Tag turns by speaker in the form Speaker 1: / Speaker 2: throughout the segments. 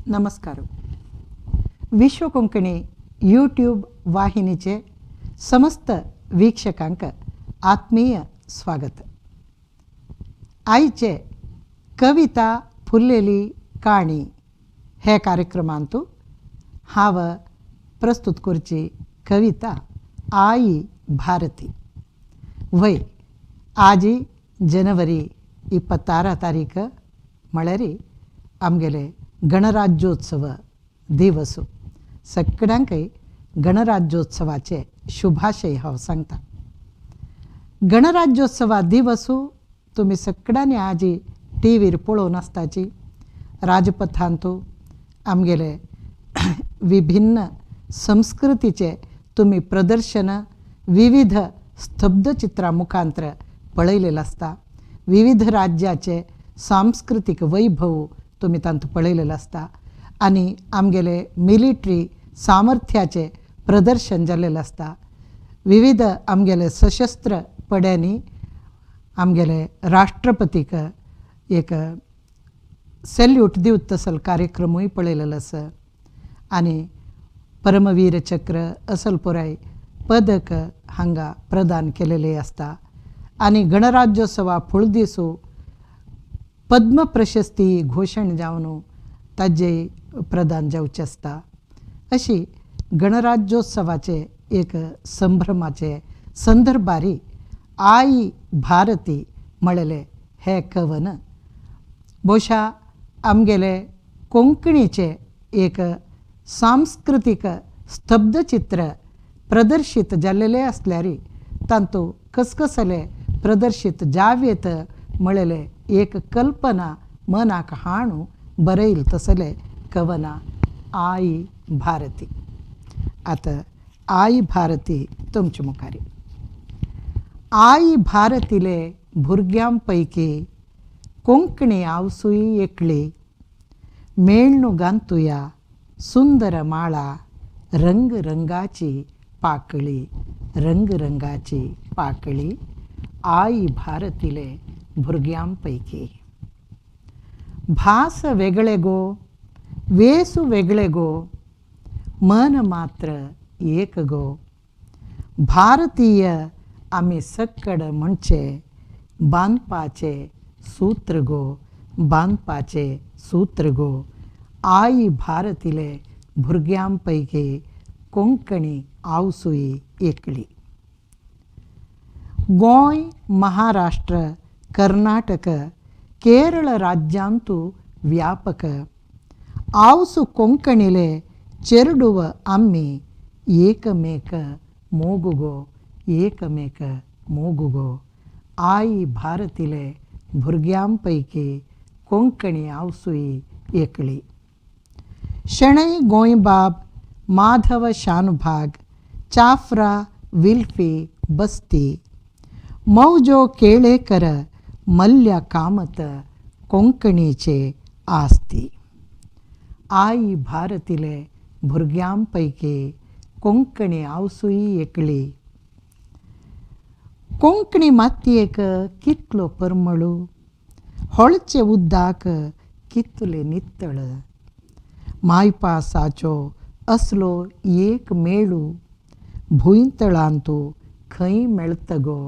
Speaker 1: नमस्कार. विश्व कोंकणी यूट्यूब वाहिनीचे समस्त वीक्षकांक आत्मीय स्वागत. आयचे कविता फुल्लेली काणी हे कार्यक्रमांतु हांव प्रस्तुत करची कविता आई भारती. वय आजी जनवरी 26 तारीख म्हळ्यार आमगेले गणराज्योत्सव दिवस. सगळ्यांकय गणराज्योत्सवाचे शुभाशय हांव सांगता. गणराज्योत्सवा दिवस तुमी सगळ्यांनी आजी टी व्हीर पळोवन आसताची. राजपथांतू आमगेले विभिन्न संस्कृतीचे तुमी प्रदर्शन विविध स्तब्धचित्रां मुखांतर पळयलेलें आसता. विविध राज्याचे सांस्कृतीक वैभव तुमी तांतूं पळयलेलें आसता आनी आमगेले मिलिटरी सामर्थ्याचें प्रदर्शन जाल्लेलें आसता. विविध आमगेले सशस्त्र पड्यांनी आमगेले राष्ट्रपतीक एक सॅल्यूट दिवत तसल कार्यक्रमूय पळयलेलो आसा आनी परमवीर चक्र असल पुराय पदक हांगा प्रदान केलेलें आसता. आनी गणराज्योत्सवा फुळदिसू पद्म प्रशस्ती घोशण जावन ताजे प्रदान जावचें आसता. अशी गणराज्योत्सवाचे एक संभ्रमाचे संदर्भारी आई भारती म्हणलेले हे कवन भोवशा आमगेले कोंकणीचे एक सांस्कृतीक स्तब्धचित्र प्रदर्शीत जाल्लेले आसल्यार तांतू कसकसले प्रदर्शीत जावेत म्हणलेले एक कल्पना मनाक हाणू बरयल तसले कवना आई भारती. आतां आई भारती तुमचे मुखार. आई भारतीले भुरग्यां पैकी कोंकणी आवसूय एकली, मेळ्णू गांतुया सुंदर माळा रंग रंगाची पाकळी, रंग रंगाची पाकळी आई भारतीले भुरग्यां पैकी. भास वेगळे गो, वेसू वेगळे गो, मन मात्र एक गो, भारतीय आमी सक्कड म्हणचे बांदपाचे सूत्र गो, बांदपाचे सूत्र गो आई भारतीले भुरग्यां पैकी कोंकणी आवसूय एकली. गोंय, महाराष्ट्र, कर्नाटक, केरळ राज्यांतू व्यापक आवसू कोंकणीले चेरडुव आमी एकमेक मोगुगो, एकमेक मोगुगो आई भारतीले भुरग्यां पैकी कोंकणी आवसूय एकली. शणै गोंयबाब, माधव शानभाग, चाफ्रा विल्फी बस्ती, मौजो केळेकर, मल्ल्या कामत कोंकणीचे आस्ती. आई भारतीले भुरग्यां पैकी कोंकणी आवसूय एकली. कोंकणी मातयेक कितलो परमळू, होळचे उद्दाक कितले नितळ, मायपासाचो असलो एक मेळू भुंयतळांतू खंय मेळत गो,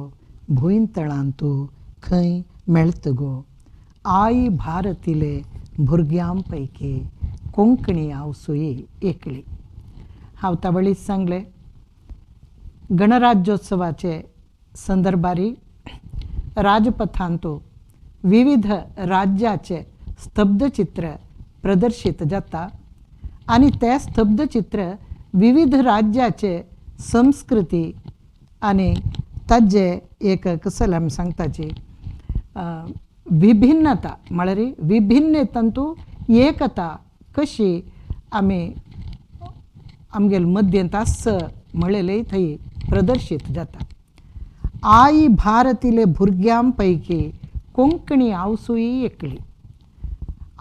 Speaker 1: भुंयतळांतू खंय मेळत गो आई भारतीले भुरग्यां पैकी कोंकणी आवसूय एकली. हांव तावळीच सांगलें गणराज्योत्सवाचे संदर्भारी राजपथांतू विविध राज्याचे स्तब्धचित्र प्रदर्शीत जाता आनी ते स्तब्धचित्र विविध राज्याचे संस्कृती आनी ताजे एक कसले आमी सांगताची विभिन्नता म्हळ्यार विभिन्नतांतू एकता कशी आमी आमगेले मद्यंत आस म्हणलेलें थंय प्रदर्शीत जाता. आई भारतीले भुरग्यां पैकी कोंकणी आवसूय एकली.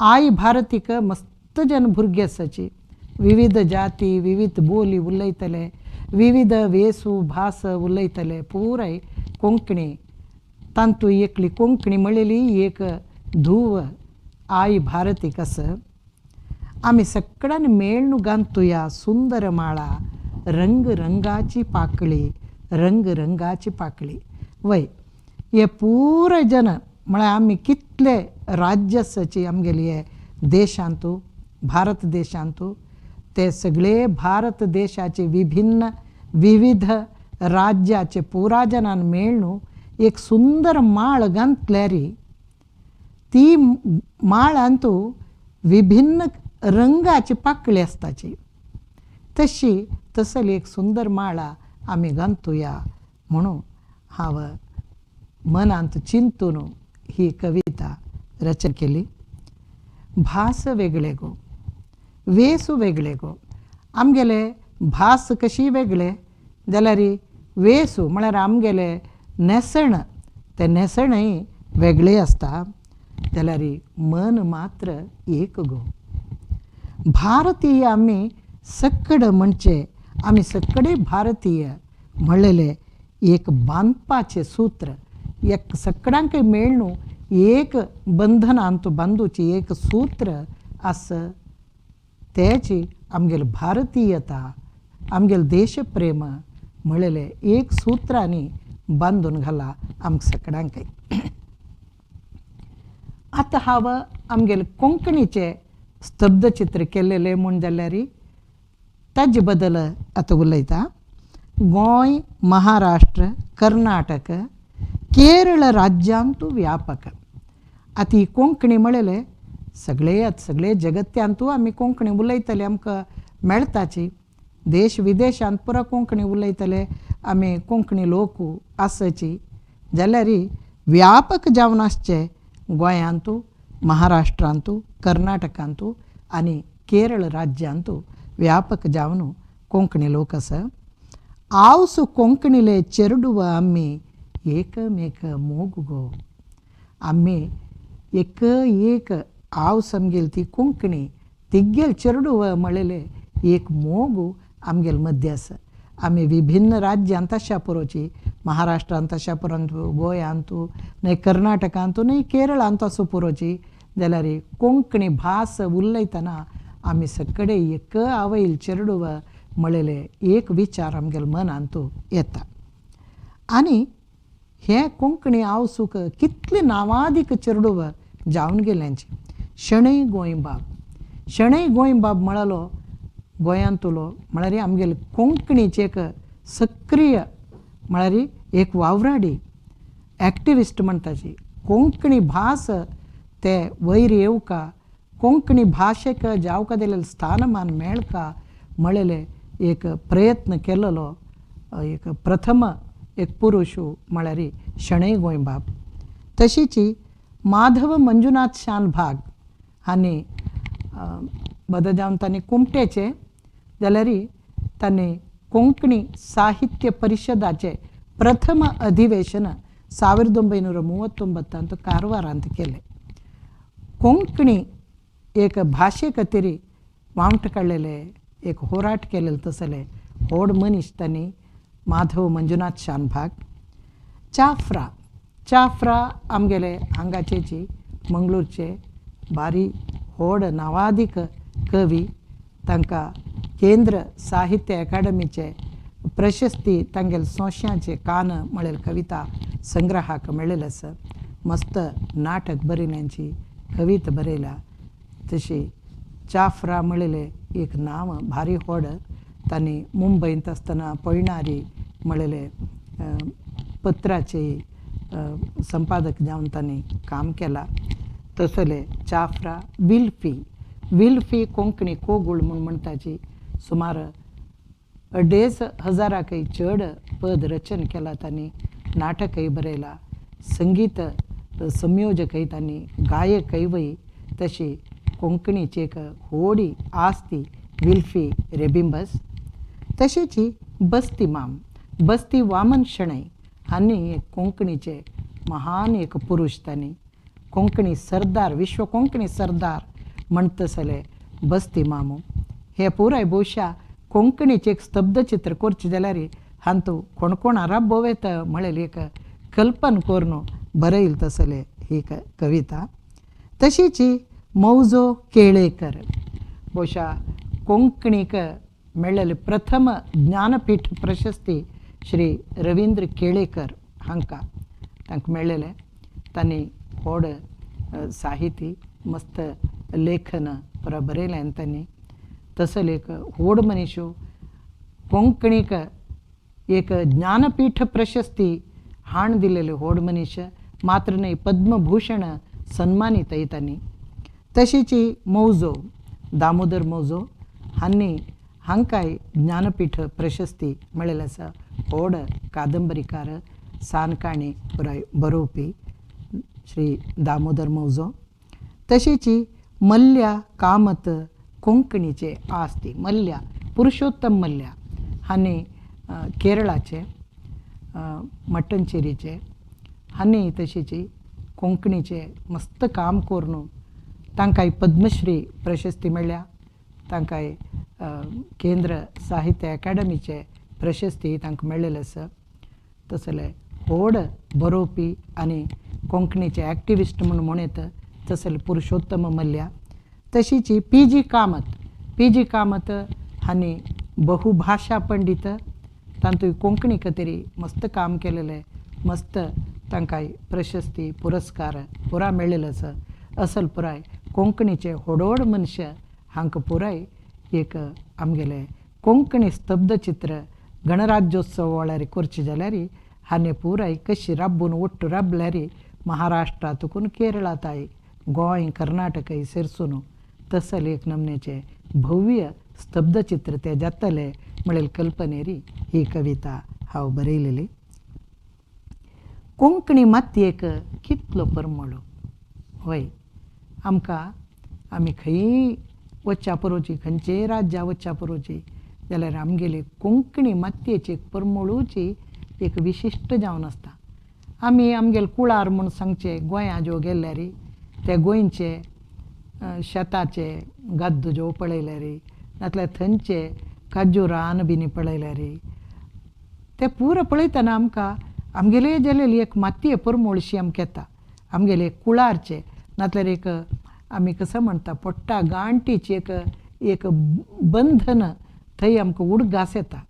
Speaker 1: आई भारतीक मस्त जन भुरगे आसाची, विविध जाती विविध बोली उलयतले, विविध वेसू भास उलयतले, पुराय कोंकणी तांतू एकली कोंकणी म्हणलेली एक धूव आई भारतीक आसा. आमी सगळ्यांनी मेळनु गांतुया सुंदर माळा रंग रंगाची पाकळी रंग रंगाची पाकळी. वय हे पुराय जन म्हळ्यार आमी कितले राज्य आसाची आमगेले हे देशांतू, भारत देशांतू, ते सगळे भारत देशाचे विभिन्न विविध राज्याचे पुरा जनान मेळनु एक सुंदर माळ घातल्यारी ती माळांतू विभिन्न रंगाची पाकळी आसताची तशी तसली एक सुंदर माळा आमी घालतुया म्हणून हांव मनांत चिंतून ही कविता रचना केली. भास वेगळे गो, वेसू वेगळे गो, आमगेले भास कशी वेगळे जाल्यार वेसू म्हळ्यार आमगेले न्हेसण तें न्हेसणय वेगळें आसता जाल्यार मन मात्र एक गो. भारतीय आमी सकड म्हणचे आमी सगळे भारतीय म्हणलेले एक बांदपाचें सूत्र, एक सगळ्यांक मेळ्ळू एक बंधनांत बांदूची एक सूत्र आसा तेची आमगेली भारतीयता आमगेले देशप्रेम म्हणलेले एक सूत्रांनी बांदून घाला आमकां सगळ्यांकय. आतां हांव आमगेले कोंकणीचें स्तब्धचित्र केल्लेलें म्हूण जाल्यार ताजे बद्दल आतां उलयता. गोंय, महाराष्ट्र, कर्नाटक, केरळ राज्यांतू व्यापक. आतां ही कोंकणी म्हणलें सगळे सगळे जगत्यांतू आमी कोंकणी उलयतले आमकां मेळटाची, देश विदेशांत पुरा कोंकणी उलयतले आमी कोंकणी लोक आसाची जाल्यार व्यापक जावन आसचे गोंयांतू, महाराष्ट्रांतू, कर्नाटकांतू आनी केरळ राज्यांतू व्यापक जावन कोंकणी लोक आसा. आवस कोंकणीले चेरडुव आमी एकमेक मोग गो, आमी एक एक आवस आमगेली ती कोंकणी तिगेल चेरडुव म्हणलेले एक मोग आमगेले मद्दे आसा. आमी विभिन्न राज्यांत आशा पुरोची, महाराष्ट्रांत आशा पुरोंतू, गोंयांतू, न्हय कर्नाटकांतू, न्हय केरळांत आसूं पुरोची जाल्यार कोंकणी भास उलयतना आमी सगळे एक आवयल चेरडुव म्हणलेले एक विचार आमगेले मनांतू येता. आनी हे कोंकणी आवसूक कितले नांवादीक चेरडुव जावन गेल्यांची. शणै गोंयबाब, शणै गोंयबाब म्हळलो गोंयांतलो म्हळ्यार आमगेले कोंकणीचे एक सक्रीय म्हळ्यार एक वावराडी एक्टिविस्ट म्हणटाची. कोंकणी भास ते वयर येवका, कोंकणी भाशेक जावका दिलेलें स्थानमान मेळका म्हणलेले एक प्रयत्न केलेलो एक प्रथम एक पुरुश म्हळ्यार शणै गोंयबाब. तशीच माधव मंजुनाथ शानभाग हांणी बदल जावन तांणी कुमटेचे जाल्यार तांणी कोंकणी साहित्य परिशदाचे प्रथम अधिवेशन 1939 कारवारांत केलें. कोंकणी एक भाशे खातीर वावट काडलेले एक होराट केलेले तसले व्हड मनीस तांणी माधव मंजुनाथ शानभाग. चाफ्रा, चाफ्रा आमगेले हांगाचेची मंगळूरचे बारी व्हड नांवादीक कवी, तांकां केंद्र साहित्य अकादमीचे प्रशस्ती तांगेले सोंश्याचे कान म्हळेले कविता संग्रहाक मेळिल्लें आसा. मस्त नाटक बरयल्यांची कविता बरयल्या. तशी चाफ्रा म्हणलेलें एक नांव भारी व्हड. तांणी मुंबयंत आसतना पयणारी म्हणलेले पत्राचे संपादक जावन तांणी काम केलां. तसले चाफ्रा विल्फी, विल्फी कोंकणी कोगूळ म्हूण म्हणटाची सुमार 2500 चड पद रचन केलां तांणी, नाटकय बरयलां, संगीत संयोजकय तांणी, गायकय वय. तशी कोंकणीची एक व्हडी आस्ती विल्फी रेबिंबस. तशीच बस्ती माम, बस्ती वामन शणै हांणी एक कोंकणीचे महान एक पुरूश तांणी कोंकणी सरदार, विश्व कोंकणी सरदार म्हणतसले बस्ती मामू. हे पुराय भोवशा कोंकणीचें एक स्तब्धचित्र करचें जाल्यार हातूंत कोण कोण राबो येता म्हणलेली एक कल्पना करून बरयल तसले ही कविता. तशीच मौजो केळेकर, ಬಹುಶಃ कोंकणीक मेळ्ळेली प्रथम ज्ञानपीठ प्रशस्ती श्री रविंद्र केळेकर हांकां तांकां मेळ्ळेलें. तांणी व्हड साहिती मस्त लेखन पुरा बरयलें तांणी. तसो एक व्हड मनीस कोंकणीक एक ज्ञानपीठ प्रशस्ती हाण दिलेले व्हड मनीस मात्र न्हय पद्मभूषण सन्मानीतय तांणी. तशीच मौजो दामोदर मौजो हांणी हांकांय ज्ञानपीठ प्रशस्ती मेळिल्ली आसा. व्हड कादंबरीकार सान काणी पुराय बरोवपी श्री दामोदर मौजो. तशीच मल्ल्या कामत कोंकणीचे आस्ती मल्ल्या पुरुषोत्तम मल्ल्या हांणी केरळाचे मट्टनचेरीचे हांणी तशीच कोंकणीचे मस्त काम करून तांकांय पद्मश्री प्रशस्ती मेळ्ळ्या. तांकांय केंद्र साहित्य अकादमीचे प्रशस्ती तांकां मेळ्ळेले आसा. तसले व्हड बरोवपी आनी कोंकणीचे एक्टिविस्ट म्हूण म्हणत तसले पुरुषोत्तम मल्ल्या. तशीच P G Kamat, P G Kamat हांणी बहुभाशा पंडीत तातूंत कोंकणी खातीर मस्त काम केलेलें, मस्त तांकांय प्रशस्ती पुरस्कार पुरा मेळिल्लो आसा. असल पुराय कोंकणीचे व्हड व्हड मनशां हांकां पुराय एक आमगेलें कोंकणी स्तब्धचित्र गणराज्योत्सव वेळार करचें जाल्यार हांणी पुराय कशी राबून ಒಟ್ಟು राबल्यार महाराष्ट्रांतून केरळांत गोंय कर्नाटकय सेरसून तसले एक नमनेचें भव्य स्तब्धचित्र तें जातलें म्हणलेली कल्पनेरी ही कविता हांव बरयलेली. कोंकणी मातयेक कितलो परमळ वय आमकां आमी खंयी वच्च्या पुरोची खंयचेय राज्या वच्च्या पुरोची जाल्यार आमगेली कोंकणी मातयेची परमळूची एक विशिश्ट जावन आसता. आमी आमगेले कुळार म्हूण सांगचे गोंया ज्यो गेल्यार ते गोंयचे शेताचे गद्दो ज्यो पळयल्यार नातल्यार थंयचे काजू रान बीन पळयल्यार ते पुरो पळयतना आमकां आमगेले जालेली एक मातये परमळशी आमकां येता. आमगेले कुळारचे नातल्यार एक आमी कसो म्हणटा पोट्टा गांठीची एक एक बंधन थंय आमकां उडगास येता.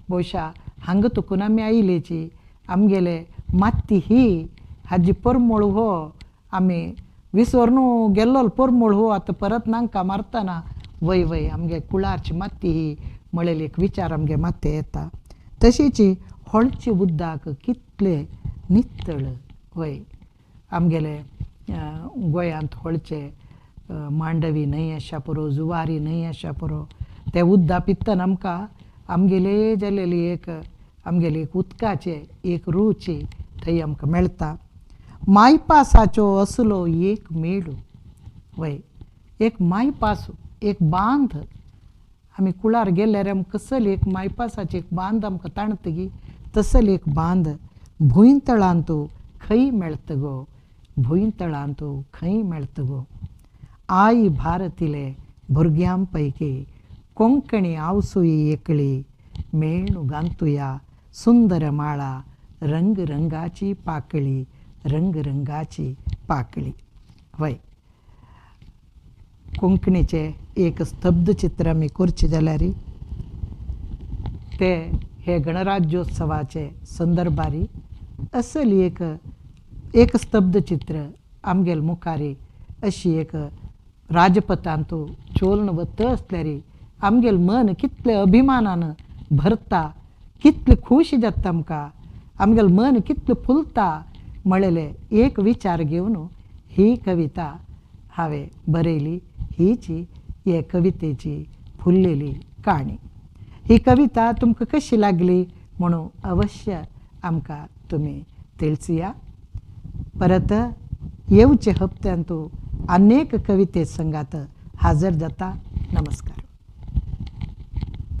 Speaker 1: बहुशा हांगा तुकून आमी आयिल्लेची आमगेले माती ही हाजी परमळ हो आमी विसरून गेल्लो परमळ हो आतां परत नांकां मारतना वय वय आमगे कुळारची माती ही म्हणलेली एक विचार आमगे मातये येता. तशीच होळचे उदक कितलें नितळ वय आमगेले गोंयांत होळचे मांडवी न्हंय आशा पुरो जुवारी न्हंय आशा पुरो ते उदक पितना आमकां आमगेले जालेली एक आमगेले एक उदकाचे एक रुची थंय आमकां मेळटा. मायपासाचो असलो एक मेळू वय एक मायपास एक बांद आमी कुळार गेल्यार आमकां कसली एक मायपासाचे एक बांद आमकां ताणतगी तसली एक बांद भुंयतळांत खंय मेळत गो भुंयतळांत खंय मेळत गो. आई भारतीले भुरग्यां पैकी कोंकणी आवसुई एकळी मेणू गांतुया सुंदर माळा रंगरंगाची पाकळी रंगरंगाची पाकळी. वय कोंकणीचे एक स्तब्ध चित्र आमी करचें जाल्यार ते हे गणराज्योत्सवाचे संदर्भार असली एक एक स्तब्ध चित्र आमगेले मुखार अशी एक राजपथांत चोलन वता आसल्यार आमगेलें मन कितलें अभिमानान भरता, कितलें खूश जाता आमकां, आमगेलें मन कितलें फुलता म्हणलेले एक विचार घेवन ही कविता हांवें बरयली. हीच हे कवितेची फुल्लेली काणी. ही कविता तुमकां कशी लागली म्हणून अवश्य आमकां तुमी तेळसिया. परत येवचे हप्त्यांत अनेक कविते संगात हाजर जाता. नमस्कार.